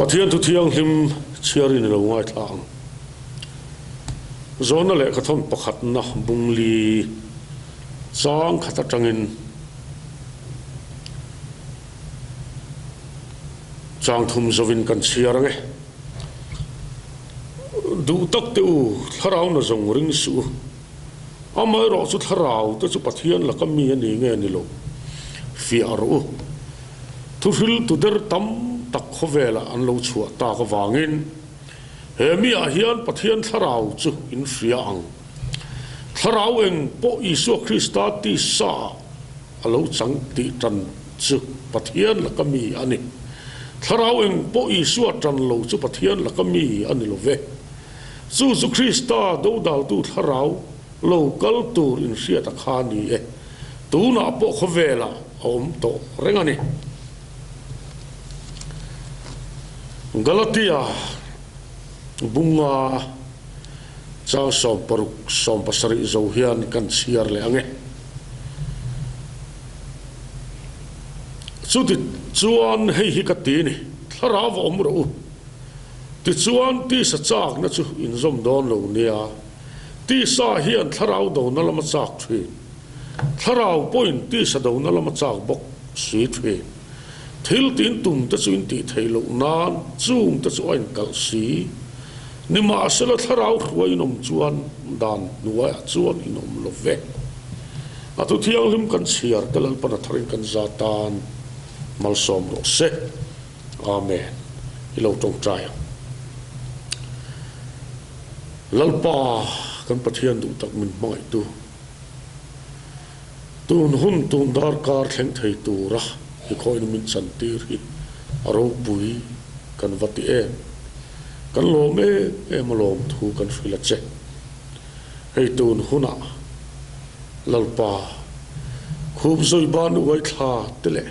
Pathian thu thianghlim chhiarin i lo ngaithla ang. Zawhna lehkhathawn pakhatna bungli chang khat atangin chang thum zawin kan chhiar ang e. Duh tak teh u, thlarau na zawng ring suh u. Amaherawh chu thlarau te chu Pathian laka mi a ni nge ni lo fiah rawh u. Thuhriltu der tam tak khawvelah an lo chhuah tak avangin he miah hian Pathian thlarau chu in hria ang. Thlarau eng pawh Isua Krista tisa ah a lo chang tih tan chu Pathian laka mi a ni. Thlarau eng pawh Isua tan lo chu Pathian laka mi a ni lo ve. Chu chu Krista dodaltu thlarau lo kal tur inhriat a kha ni e. Tunah pawh khawvelah a awm tawh reng a ni. Galatia bunga chang 60 70 zo hian kan chhiar leh ang e. Chuti chuan hei hi ka ti ni, thlarau va awm rawh u. Tichuan tisa chakna chu inzawm dawn lo nia. Tisa hian thlarau dona lama chak thin. Thlarau pawhin tisa dona lama chak bawk si thin. Thil tin tum te chu in tih theih loh nan chung te chu a inkalh si. Nimahsela thlarau hruai in awm chuan dan hnuaiah chuan in awm lo ve. A thu thianghlim kan chhiar te Lalpan a tharin kan za tan malsawm rawh se. Amen. I lo tawngtai ang. Lalpa kan Pathian duh tak min hmangaihtu. Tun hun tun darkar thleng thei tura i khawin min chantir hi a ropui kan va ti em. Kan lawm em em a lawm thu kan hrilh a che. Hei tun hunah Lalpa khup zui ban uai thla te leh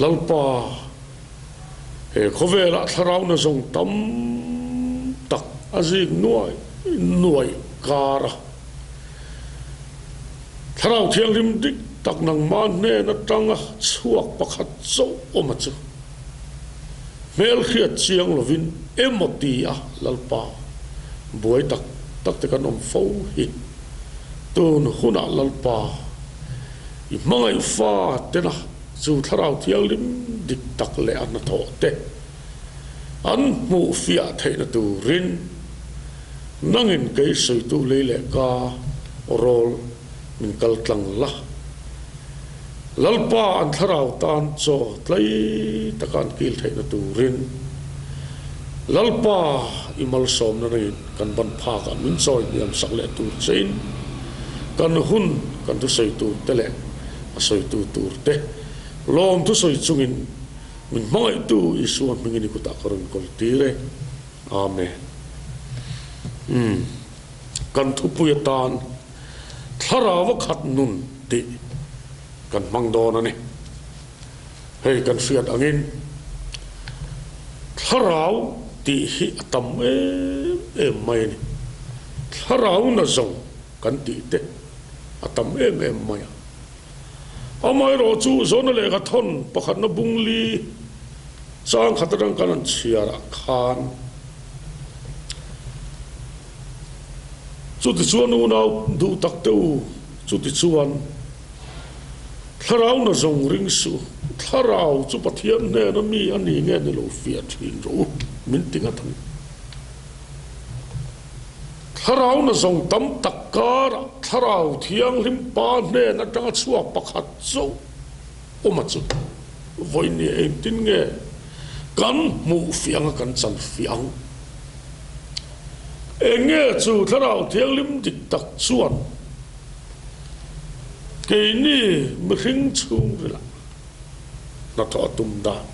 Lalpa he khawvelah thlarauna zawng tam tak a zik nuai nuai kar a. Thlarau Thianghlim dik tak nangmah hnen atanga chhuak pakhat chauh awm a chu. Hmel hriat chiang lovin emaw ti a Lalpa buai tak tak te kan awm fo hi. Tun hunah Lalpa i hmangaih fa tena chu Thlarau Thianghlim dik tak leh a hnathawh te an hmuh fiah theihna turin Nangin kei sawitu lei leh ka rawl min kal tlang la. Lalpa an thlarau tan chaw tlai taka an kil theihna turin Lalpa i malsawmna nangin kan ban phakah min chawi hniam sak leh tur chein kan hun kan thusawi tur te leh a sawitu tur te lawm thusawi chungin min hmangaihtu Isua hmingin i kutah ka rawn kawl tir e. Amen. Umm. Kan thupui atan Thlarau a khat nun tih kan hmang dawn a ni. Hei kan hriat angin Thlarau tih hi a tam em em mai a ni. Thlarau na zawng kan tih te a tam em em mai a. Amaherawhchu Zawna lehkha thawn pakhatna bungli chang khat atang kan han chhiarah khan chutichuan unau duh tak te u, chutichuan thlarau na zawng ring suh, thlarau chu Pathian hnena mi a ni nge ni lo fiah thin rawh u, min ti ngat ang. Thlarau na zawng tam tak karah Thlarau Thianghlim Pa hnen atanga chhuak pakhat chauh awm a chu. Vawiin engtin nge kan hmuh fiah anga kan chan fiah ang? Eng nge chu Thlarau Thianghlim dik tak chuan keini mihring chhungrilah hnathawh a tum dan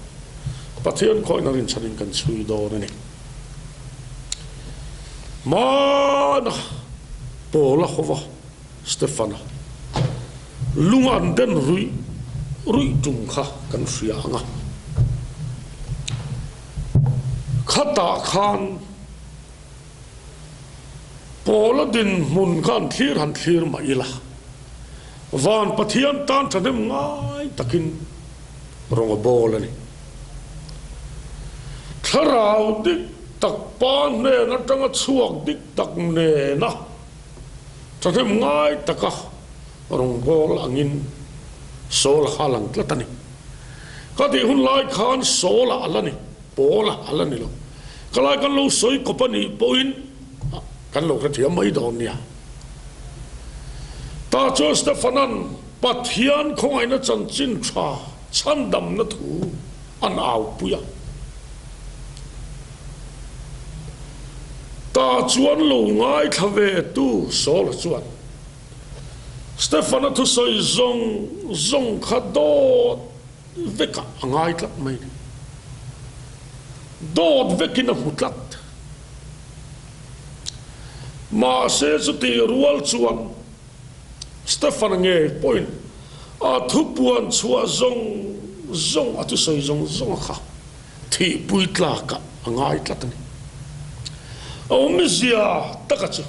Pathian khawihna rinchhanin kan chhui dawn a ni. Hmana Paula hova Stefana lung an den ruih ruih tum kha kan hria ang a. Khatah khan Paula dinhmun kha an thlir han thlir mah ila, Van Pathian tan thahnem ngai takin rawng a bawl a ni. Thlarau dik tak Pa hnen atanga chhuak dik tak nena thahnem ngai taka rawngbâwl angin Saul-a kha a lang tlat a ni. Ka tih hun lai khan Saul-a a la ni, Paul-a a la ni lo. Ka lai kan lo sawi kawp a nih pawhin kan lo hrethiam mai dawn nia. Tah chuan Stefan-a'n Pathian khawngaihna chanchin tha chhandamna thu an aupui a. Tah chuan lo ngaithla ve tu Saul-a chuan Stefan-a thusawi zawng zawng kha dawt vekah a ngai tlat mai a ni. Dawt vekin a hmu tlat. Mahse chutih rual chuan Stefan ngei pawhin a thupuan chhuah zawng zawng, a thusawi zawng zawng a kha thihpui tlakah a ngai tlat a ni. A awmzia taka chu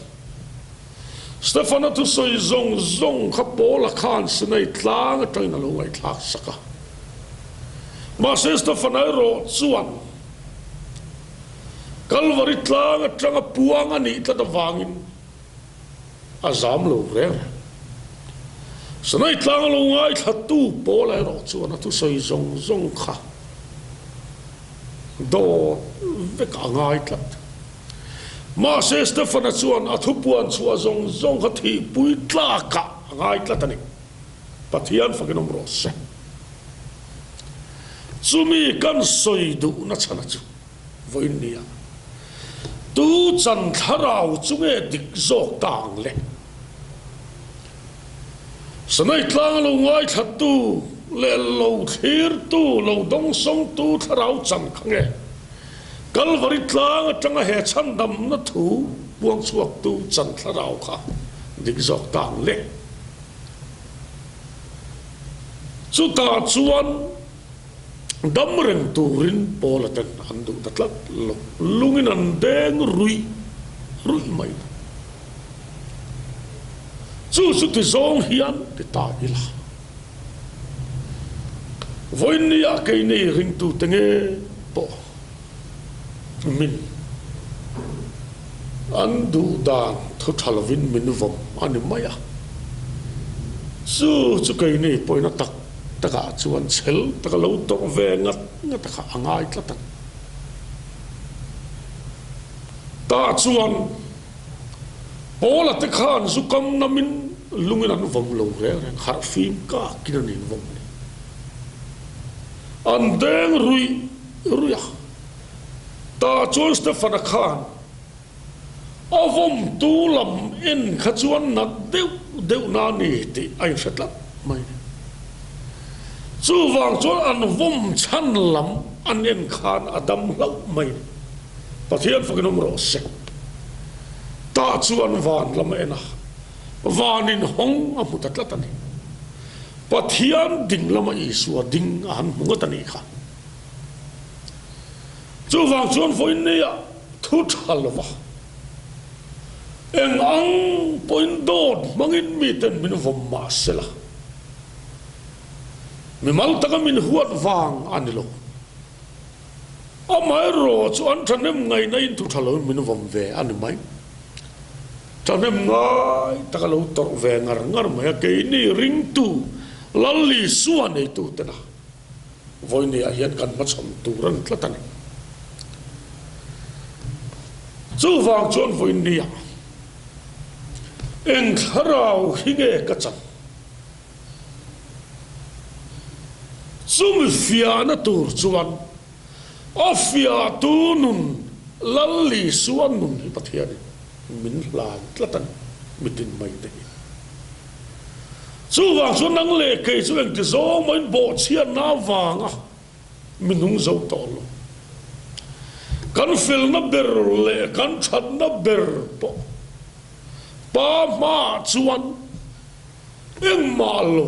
Stefan-a thusawi zawng zawng kha Paula khan Sinai tlang atangin a lo ngaihthlak sak a. Mahse Stefan-a erawh chuan Kalvari tlang atanga puang a nih tlat avangin a zam lo reng reng. Sinai tlang a lo ngaithla-tu pawl erawh chuan a thusawi zawng zawng kha dawt vek a ngai tlat. Mahse Stefana chuan a thupuan chhuah zawng zawng kha thihpui tlakah a ngai tlat a ni. Pathian fakin awm rawh se. Chumi kan sawi duhna chhana chu vawiin nia tu chan thlarau chu nge dik zawk ta ang le? Sanai tlang lo ngaithlattu leh lo thlirtu, lo dawngsawngtu thlarau chan kha nge Kalvari tlang atanga he chhandamna thu puangchhuaktu chan thlarau kha dik zawk ta ang le? Chutah chuan dam reng turin Paula ten an duh ta tlat lo. Lungin an deng ruih ruih mai ta. Chu chu ti zawng hian ti ta ila. Vawinia keini ringtute nge pawh min an duh dan thu tha lovin min vawm a ni mai a. Chu chu keini pawhin a tak takah chuan chhel taka lo tawrh ve ngat ngat a kha a ngai tlat ang. Tah chuan Paula te khan zu kam namin lungin an vawm lo reng reng, harh fim kakin an invawm a ni. An deng ruih ruih a. Tah chuan Stefana khan a vawmtu lam en kha chuan nat deuh deuh na a ni tih a inhre tlat mai a ni. Chuvang chuan an vawm chhan lam an en khan a dam hlauh mai a ni. Pathian fakin awm rawh se. Tah chuan van lam a en a, van inhawng a hmu ta tlat a ni. Pathian ding lama Isua ding a han hmu ngawt a nih kha. Chuvang chuan vawiin neiah thu tha lova eng ang pawhin dawt hmangin miten min vawm mah sela, mimal taka min huat vang a ni lo. Amaherawh chu an thahnem ngaihna in thu tha loin min vawm ve a ni mai. Thahnem ngai taka lo tawrh ve ngar ngar mai a, keini ringtu Lal Isua neitu tena vawinia hian kan hmachhawn tur a ni tlat a ni. Chuvang chuan vawinia eng thlarau hi nge ka chan? Chumi fiahna tur chuan a fiahtu nun Lal Isua nun hi Pathianin min hlan tlat a ni, mitin mai te hi. Chuvang chuan nang leh kei chu engti zawng mahin bawhchhiatna avanga mi nung zo tawh lo. Kan felna ber leh kan thatna ber pawh Pa hmaah chuan Engmah lo,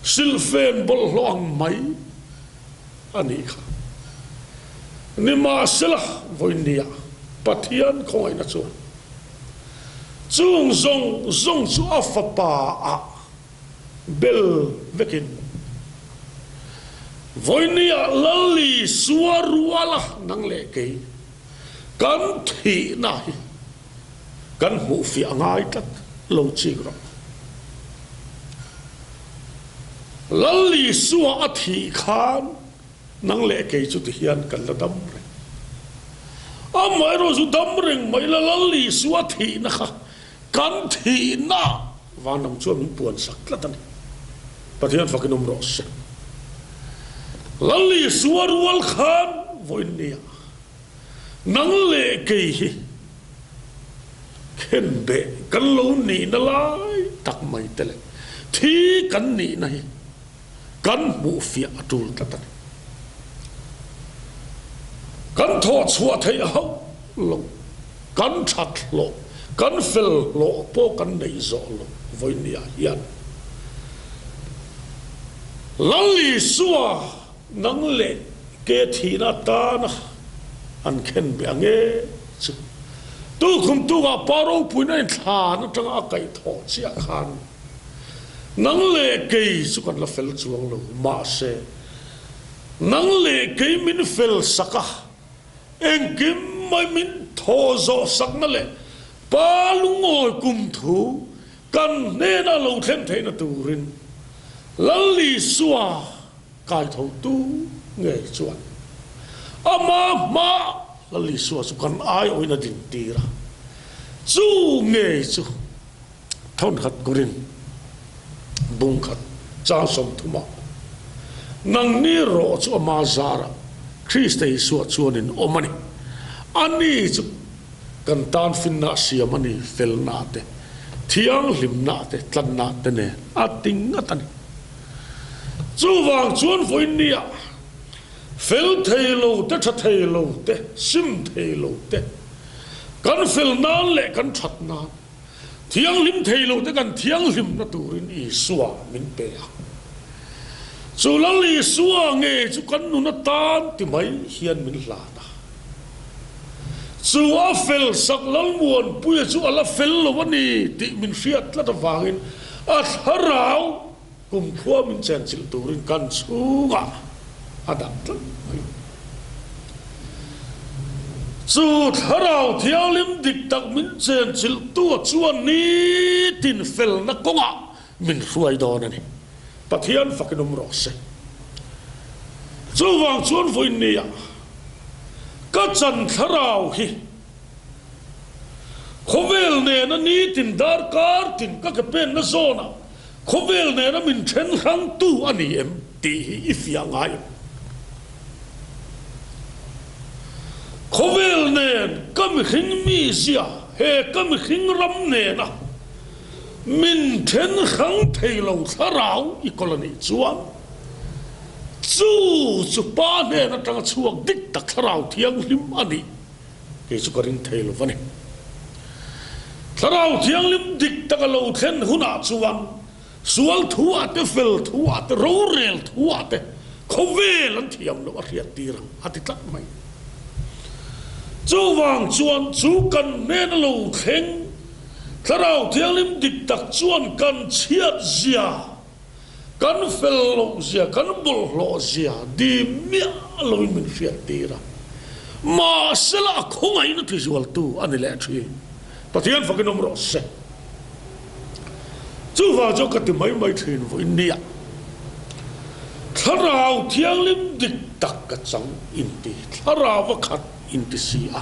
silhfen bawlhhlawh ang mai a nih kha. Nimahsela, vawinia Pathian khawngaihna chuan chung zawng zawng chu a fapa ah bel vekin. Vawinia Lal Isua ruala nang leh kei kan thihna hi kan hmuhfiah ngai tlat lo chik rawh. Lal Isua a thih khan nang leh kei chu tihian kan la dam reng. Amaherawhchu dam reng mai la Lal Isua thihna kha kan thihna vanram chuan min puan sak tlat a ni. Pathian fakin awm rawh se. Lal Isua rual khan vawiin nia nang leh kei hi khenbeh kan lo nihna lai tak mai te leh thi kan nihna hi kan hmuhfiah a tul tlat a ni. Kan thawh chhuah theih hauh lo, kan that hlawh, kan fel hlawh pawh kan neih zawh lo vawinia hian Lal Isua nang leh ke thihna atana an khen be ang e chu. Tukhum tukah pa ropuina inthlan atanga a kaihthawh chiah khan Nang leh kei chu kan la fel chuang lo, mahse, nang leh kei min fel sak a, engkim mai min thaw zawh sakna leh pa lungawi kum thu kan hnena lo thlen theihna turin Lal Isua kaithotu ngei chuan ama hmaah Lal Isua chu kan aiawhin a dintir a, chu ngei chu. Thawnkhat kurin bungkhat chang 30 ah nangni rawh chu ama zarah Krista Isua chuanin awm a ni. Ani chu kan tan finna a siam a ni, felna te, thianghlimna te, tlanna te nen a ti ngat a ni. Chuvang chuan vawiinniah fel thei lo te, tha thei lo te, sim thei lo te, kan fel nan leh kan that nan, Thianghlim thei lo te kan thianghlimna turin Isua min pe a. Chu Lal Isua nge chu kan nun atan ti mai hian min hlan a. Chu a fel sak Lalmuanpuia chu a la fel lo a ni tih min hriat tlat avangin a thlarau kumkhua min chenchilh turin kan chhungah a dah tlat mai. Chu Thlarau Thianghlim dik tak min chenchilhtu chuan nitin felna kawngah min hruai dawn a ni. Pathian fakin awm rawh se. Chuvang chuan vawiinniah ka chan Thlarau hi khawvel nena nitin darkar tin ka ke penna zawnah Khawvel nena min then hrangtu a ni em tih hi i fiah ngai em? Khawvel nen ka mihring mizia he ka mihring ram nena min then hrang thei lo thlarau i kawl a nih chuan chu chu Pa hnen atanga chhuak dik tak thlarau thianghlim a nih Kei chu ka ring thei lo va ni. Thlarau Thianghlim dik taka lo thlen hunah chuan sual thuah te, fel thuah te, rorel thuah te khawvel an thiam loh a hriat tir ang a ti tlat mai. Chuvang chuan chu kan hnena lo thleng Thlarau Thianghlim dik tak chuan kan chhiat zia, Kan fel loh zia, kan bawlhhlawh zia dim miah loin min hriat tir a. Mahsela a khawngaihna tizualtu a ni leh thin. Pathian fakin awm rawh se. Chuvang chuan ka ti mai mai thin vawiin nia. Thlarau Thianghlim dik tak ka chang inti, thlarau a khat inti si a.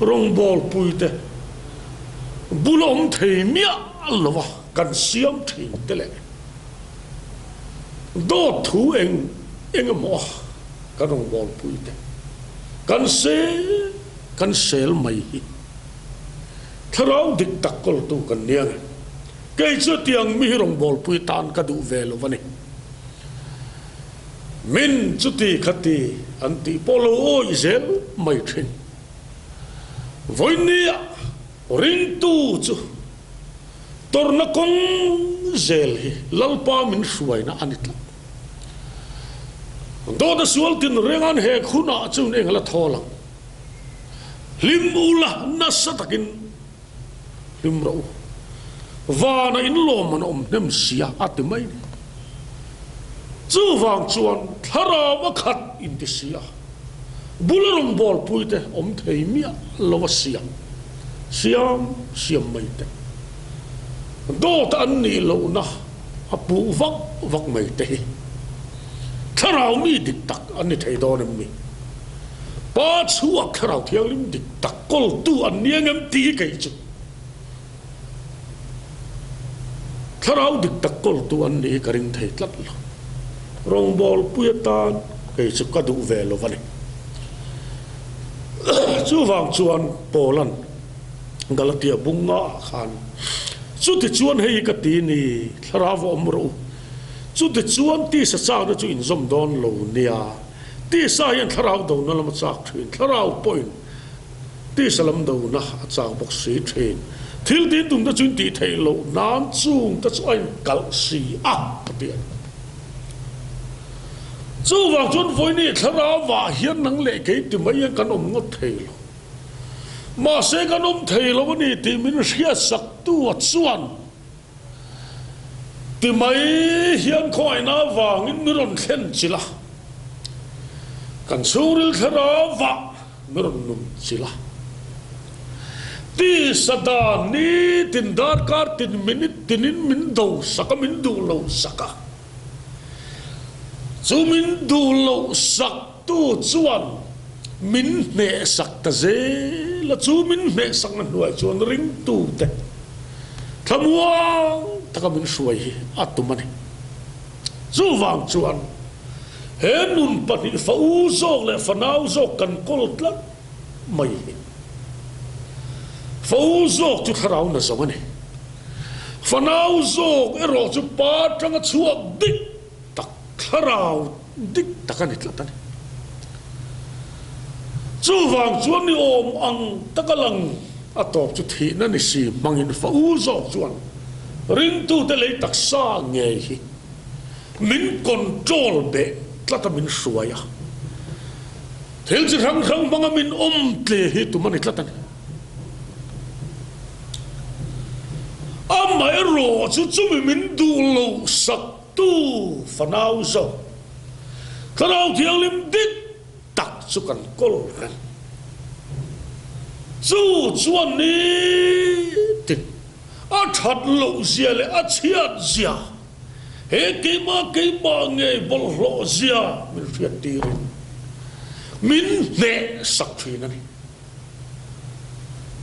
Rawngbawlpuite bul a awm thei miah lo a. Kan siam thin te leh dawt thu eng eng emaw kan rawn bawlpui te kan sel kan sel mai hi thlarau dik tak kawltu kan nia nge. Kei chu tiang mi hi rawn bawlpui tan ka duh ve lo a ni. Min chuti khati an tih pawh lo awih zel mai thin. Vawinia ringtu chu. Tawrhna kawng zel hi Lalpa min hruaina a ni tlat. Dawt a sual tin renga'n he khunah chuan eng la thawl ang. Hlim ula nasa takin hlim rawh u. Vana inlawm an awm hnem sia a ti mai ni. Chuvang chuan thlarau a khat inti si a, bula rawngbawlpuite awm thei miah lo a siam siam siam mai te, dawt an nih lohna a puh vak vak mai te hi thlarau mi dik tak an ni thei dawn em ni? Pa chhuak thlarau thianghlim dik tak kawltu an ni ang em tih kei chu Thlarau dik tak kawltu an nih hi ka ring thei tlat lo. Rawngbawlpui atan kei chu ka duh ve lo a ni. Chuvang chuan Paula'n Galatia bunga ah khan, Chutichuan hei hi ka ti ni, thlarau va awm rawh u. Chutichuan tisa chakna chu inzawm dawn lo nia. Tisa hian thlarau dona lam a chak thin, thlarau pawhin Tisa lam dona a chak bawk si thin. Thil tin tum te chu in tih theih loh nan chung te chu a inkalh si a, a ti a ni. Chuvang chuan vawiini thlarau-ah hian nang leh kei ti mai hian kan awm ngawt thei lo. Mahse kan awm thei lo a ni tih min hriatsaktu a chuan ti mai hian khawngaihna avangin mi rawn thlen chilh a, kan chhungril thlarau-ah mi rawn nun chilh a. Tisa dan ni tin darkar tin minute tinin min do sak a, min duh lo sak a. Chu min duh loh sak tu chuan min hneh sak ta zel a, chu min hneh sakna hnuai chuan ringtute thlamuang taka min hruai hi a tum a ni. Chuvang chuan he nun pahnih fa u zawk leh fa nau zawk kan kawl tlat mai hi fa u zawk chu thlarau na zawng a ni. Fanau zawk erawh chu pa atanga chhuak dik tak, thlarau dik tak a ni tlat a ni. Chuvang chuan ni awm ang taka lang a tawp chu thihna ni si hmangin fa u zawk chuan ringtute lei taksa ngei hi min control beh tlat a min hruai a, thil chi hrang hrang hmanga min awm tle hi tum a ni tlat a ni. Amaherawh chu chumi min duh lo saktu fanau zawk Thlarau Thianghlim dik tak chu kan kawl reng. Chu chuan ni tin a that loh zia leh a chhiat zia, he keimah keimah ngei bawlhhlawh zia min hriat tirin min hneh sak thin a ni.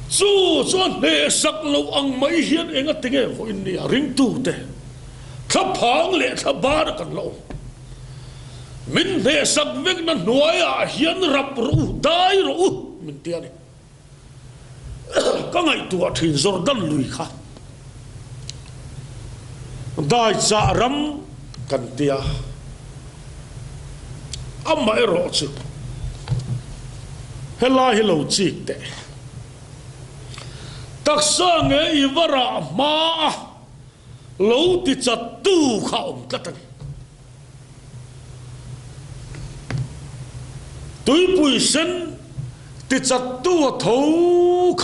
Chu chu a hnehsak loh ang mai hian eng a ti nge vawiin nia ringtute thlaphang leh thlabar kan la awm. Min hnehsak vekna hnuaiah hian rap rawh u, dai rawh u min ti a ni. Ka ngaihtuah thin Jordan lui kha dai chah ram kan ti a, amaherawh chu helai hi lo chik teh. Taksa nge i va rah hma a lo ti chat tu kha awm tlat a ni. Tuipui sen ti chat tu a tho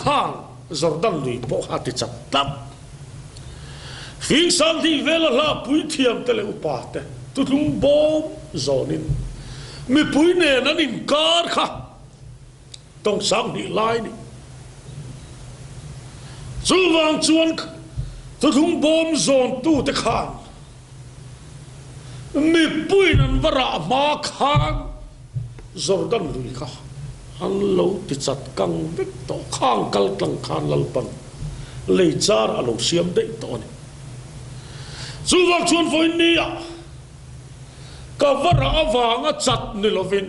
khan Jordan lui pawh kha a ti chat tlat. Fingsang tih vela hla puithiam te leh upa te tutlung bawm zawnin mipui nen an inkar kha tawngsang hnih lai ni. Chuvang chuan tutlung bawm zawntu te khan mipuiin an va rah hma khan Jordan lui kha an lo ti chat kang vek tawh khang kal tlang khan Lalpan lei char a lo siam daih tawh a ni. Chuvang chuan vawiin nia ka va rah avanga chat ni lovin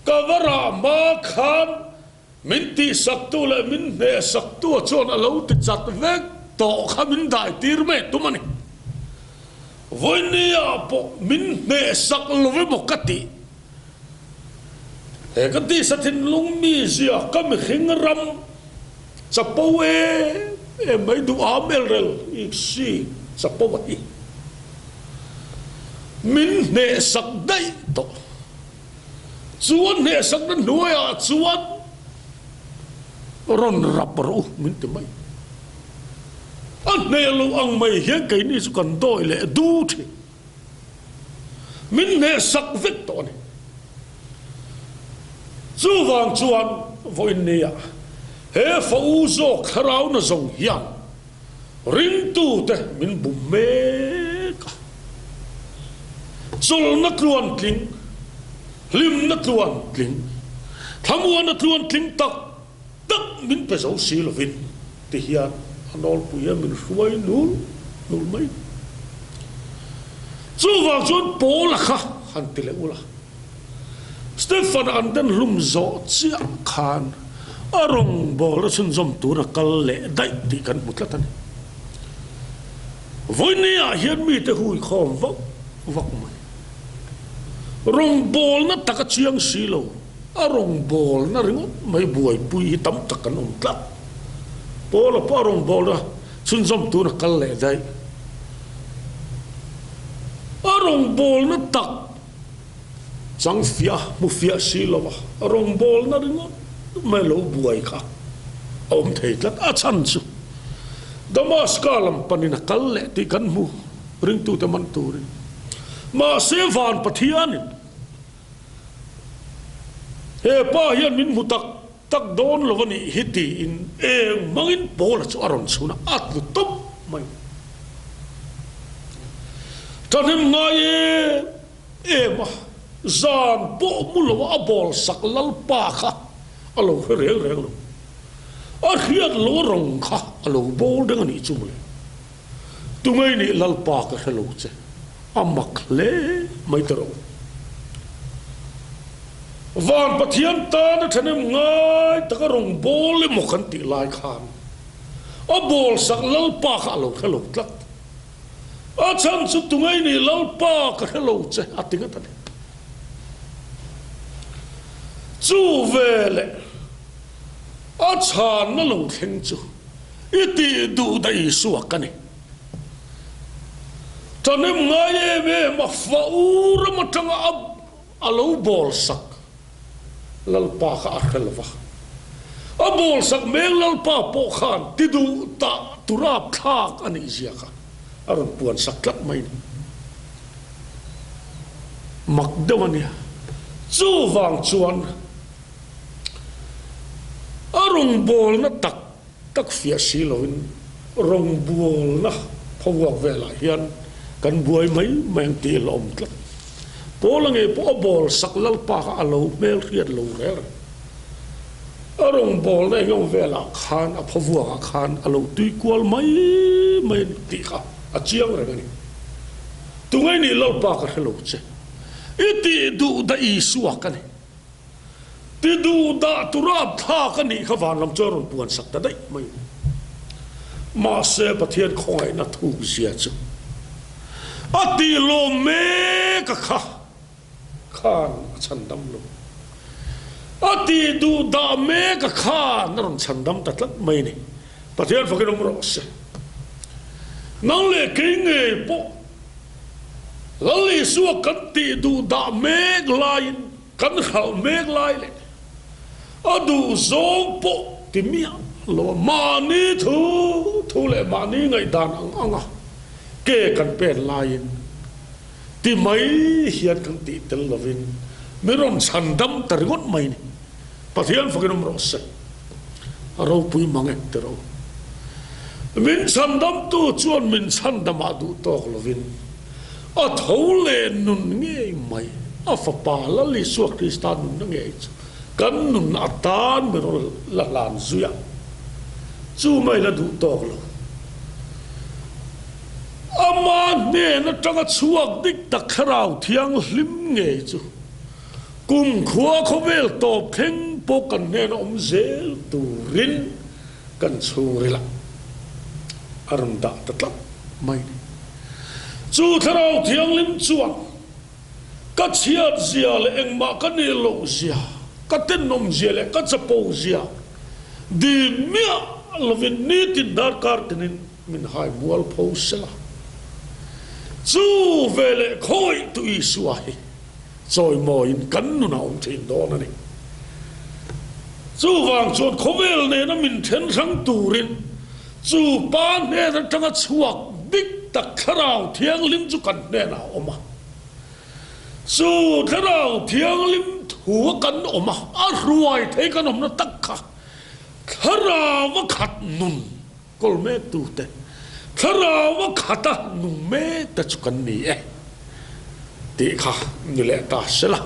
ka va rah hma khan min tihsaktu leh min hnehsaktu chuan a lo ti chat vek tawh kha min dai tir mai tum a ni. Vawiin nia pawh min hnehsak lo emaw ka tih. He ka tisa thinlung mi zia ka mihring ram chapo em em mai duh a melrel ik si chapo a hi min hnehsak daih tawh. Chu a hnehsakna hnuaiah chuan rawn rap rawh u min ti mai. A hneh loh ang mai hian keini chu kan dawi leh du thin. Min hnehsak vek tawh a ni. Chuvang chuan vawiin nia he fa u zawk thlarau na zawng hian ringtute min bum mek a. Chawlhna tluantling, hlimna tluantling, thlamuana tluantling tak tak min pe zo si lovin ti hian a nawlpui a min hruai nul nul mai. Chuvang chuan Paula kha han ti leh ula, Stefan an den hlum zawh chiah khan a rawngbawlna chhunzawm tur a kal leh daih tih kan hmu tlat a ni. Vawinia hian mite hui khawm vak vak mai. Rawngbawlna tak a chiang si lo. A rawngbawlna ringawt mai buaipui hi tam tak kan awm tlat. Paula pawh a rawngbawlna chhunzawm tun a kal leh daih. A rawngbawlna tak chang fiah, hmu fiah si lo a, a rawngbawlna ringawt mai lo buai kha a awm thei tlat. A chhan chu Damaska lam panin a kal leh tih kan hmu, ringtute man turin. Mahse van Pathianin He pa hian min hmu tak tak dawn lo a nih hi tiin eng hmangin Paula chu a rawn chhun a, a tlu tawp mai. Thahnem ngai em em a, zan pawh mu lo a bawl sak Lalpa kha a lo hre reng reng lo. A hriat lo rawng kha a lo bawl reng a nih chu mawle. Tungei nih Lalpa ka hre lo che, a mak hle mai ta rawh. Van Pathian tan a thahnem ngai taka rawn bawl emaw kan tih lai khan a bawl sak Lalpa kha a lo hre lo tlat. A chhan chu tungei nih Lalpa ka hre lo che a ti ngat a ni. Chu veleh a chhanna lo thleng chu I tih duh daih Isua ka ni. Thahnem ngai em em a fa u ram atanga a a lo bawl sak Lalpa kha a hre lova. A bawl sak mek Lalpa pawh khan ti duh tah turap thlak a nih zia kha a rawn puan sak tlat mai ni. Mak deuh a nia. Chuvang chuan A rawngbawlna tak tak fiah si loin rawngbawlna phawuak velah hian kan buai mai mai ang tih a la awm tlat. Paula ngei pawh a bawl sak Lalpa kha a lo hmel hriat lo reng reng. A rawngbawlna eng emaw velah khan a phawuakah khan a lo tui kual mai mai a ni tih kha a chiang reng a ni. Tunge nih Lalpa ka hre lo che. I tih duh dah Isua ka ni. Ti duh dah turap thlak a nih kha van lam chuan rawn puan sak ta daih mai. Mahse Pathian khawngaihna thuk zia chu a tih lawm mek a kha khan a chhandam lo. A tih duh dah mek a khan a rawn chhandam ta tlat mai a ni. Pathian fakin awm rawh se. Nang leh kei ngei pawh Lal Isua kan tih duh dah mek laiin kan hralh mek lai leh a duh zawng pawh ti miah lo a, mahni thu thu leh mahni ngaihdan ang anga ke kan pen laiin ti mai hian kan tih tel lovin min rawn chhan dam ta ringawt mai ni. Pathian fakin awm rawh se. A ropui mang e ti rawh u. Min chhandamtu chuan min chhandamah duh tawk lovin a tho leh nun ngei mai, a Fapa Lal Isua Krista nunna ngei chu kan nun atan min rawn la hlan zui a, chu mai la duh tawk lo. Ama hnen atanga chhuak dik tak Thlarau Thianghlim ngei chu Kum khua khawvel tawp thleng pawh kan hnena awm zel turin kan chhungril ah a rawn dah ta tlat mai ni. Chu Thlarau Thianghlim chuan ka chhiat zia leh engmah ka nih loh zia, ka tenawm zia leh ka chapo zia dim miah lovin nitin darkar tinin min hai mual pho sela. Chu veleh khawih tu Isua hi chawimawiin kan nun a awm thin dawn a ni. Chuvang chuan khawvel nena min then hrang turin chu Pa hnen atanga chhuak dik tak Thlarau Thianghlim chu kan hnenah a awm a. Chu Thlarau Thianghlim thu a kan awm a, a hruai thei kan awmna tak kha Thlarau a khat nun kawl mek tute, Thlarau a khata nung mek te chu kan ni e tih kha ni leh ta sela.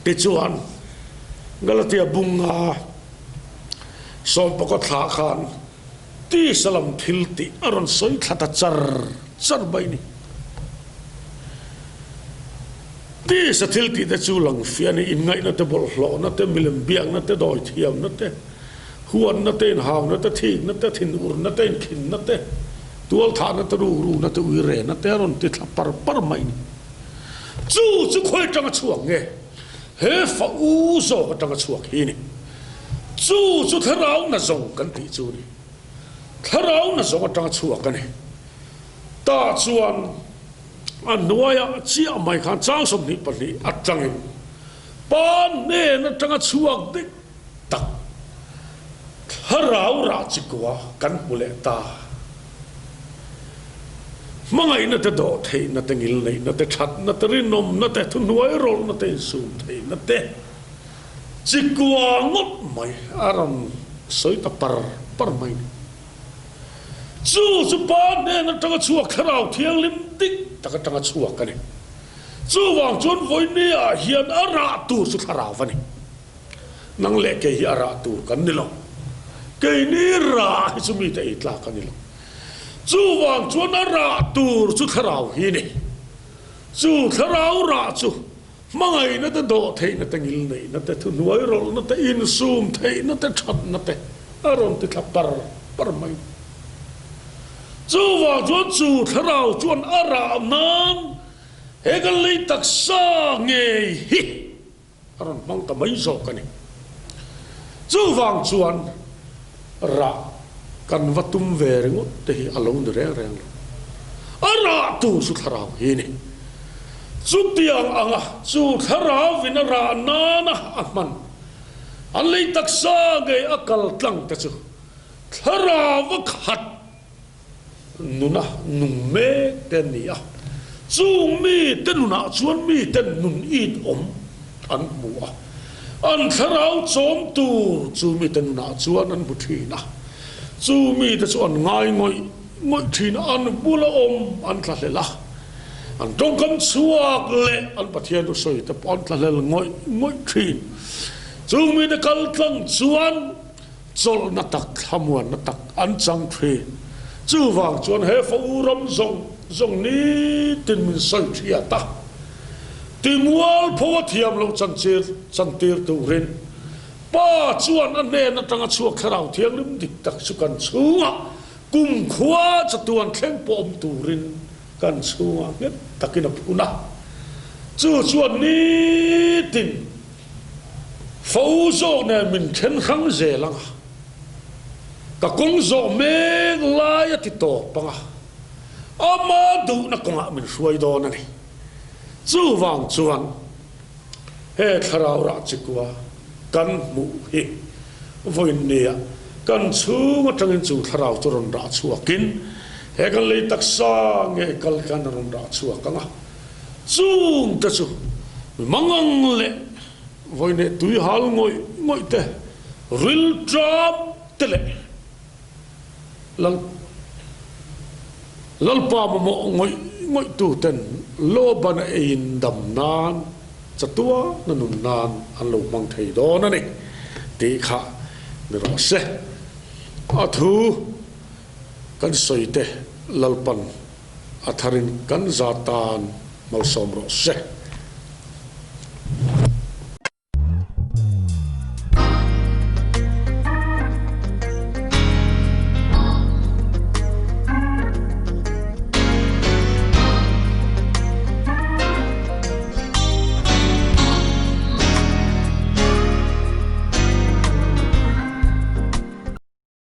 Tichuan, Galatia bunga sawmpakua thla khan Tisa lam thil tih a rawn sawi thla ta char char mai ni. Tisa thil tih te chu lang fiah a ni, inngaihna te, bawlhhlawhna te, milem biakna te, dawithiamna te, huanna te, inhauna te, thikna te, thinurna te, inkhinna te, tualthahna te, rukrukna te, uirena te a rawn ti thla par par mai ni. Chu chu khawi atanga chhuak nge? He fa u zawk atanga chhuak hi ni. Chu chu thlarau na zawng kan tih chu ni. Thlarau na zawng atanga chhuak a ni. Tah chuan a hnuaiah chiah mai khan chang 22 atangin pa hnen atanga chhuak dik tak thlarau rah chikua kan hmu leh ta. Hmangaihna te dawh theihna te ngilneihna te thatna te rinawmna te thuhnuai rawlhna te insum theihna te Chikua ngawt mai a rawn sawi ta par par mai ni. Chu chu pa hnen atanga chhuak thlarau thianghlim dik tak atanga chhuak a ni. Chuvang chuan vawinia ah hian a rah tur chu thlarau a ni. Nang leh kei hi a rah tur kan ni lo. Keini rah hi chu mite ei tlak a ni lo. Chuvang chuan a rah tur chu thlarau hi ni. Chu thlarau rah chu Hmangaihna te, dawhtheihna te, ngilneihna te, thuhnuai rawlhna te, insum theihna te, thatna te a rawn ti thla par par mai. Chuvang chuan chu thlarau chuan a rah nan he kan lei taksa ngei hi a rawn hmang ta mai zawk a ni. Chuvang chuan rah kan va tum ve ringawt te hi a lo ni reng reng lo. A rah tur chu thlarau hi a ni. Chutiang anga chu thlarauin a rah nana a hman, an lei taksa ngei a kal tlang te chu thlarau a khat nuna nung mek te an ni a. Chung mite nunah chuan miten nun it awm an hmu a, an thlarau chawm tur chu mite nunah chuan an hmu thin a. Chu mite chu an ngai ngawih ngawih thin a, an bula awm an thlahlel a. An tawngkam chhuak leh an Pathian thu sawi te pawh an thlahlel ngawih ngawih thin. Chung mite kal tlang chuan chawlhna tak, thlamuanna tak an chang thin. Chuvang chuan he fa u ram zawng zawng nitin min sawi thiat a, timual pho a thiam loh chantir chantir turin Pa chuan a hnen atanga chhuak thlarau thianghlim dik tak chu kan chhungah Kumkhua chatuan thleng pawh awm turin kan chhungah nghet takin a phun a, chu chuan nitin fo zawk nen min then hrang zel ang a, ka kawng zawh mek lai a ti tawp ang a, ama duhna kawngah min hruai dawn a ni. Chuvang chuan he thlarau rah chikua kan hmuh hi vawiinnia kan chhung atangin chu thlarau chu rawn rah chhuakin he kan lei taksa nge kal khan a rawn rah chhuak ang a, chung te chu mi mangang leh vawiineh tui hal ngawih ngawih te, ril ṭam te leh Lal Lalpa mamawh ngawih ngawih tu ten Lawban a eiin dam nan chatua na nun nan an lo hmang thei dawn a ni tih kha ni rawh se. A thu kan sawi te Lalpan a tharin kan za tan malsawm rawh se.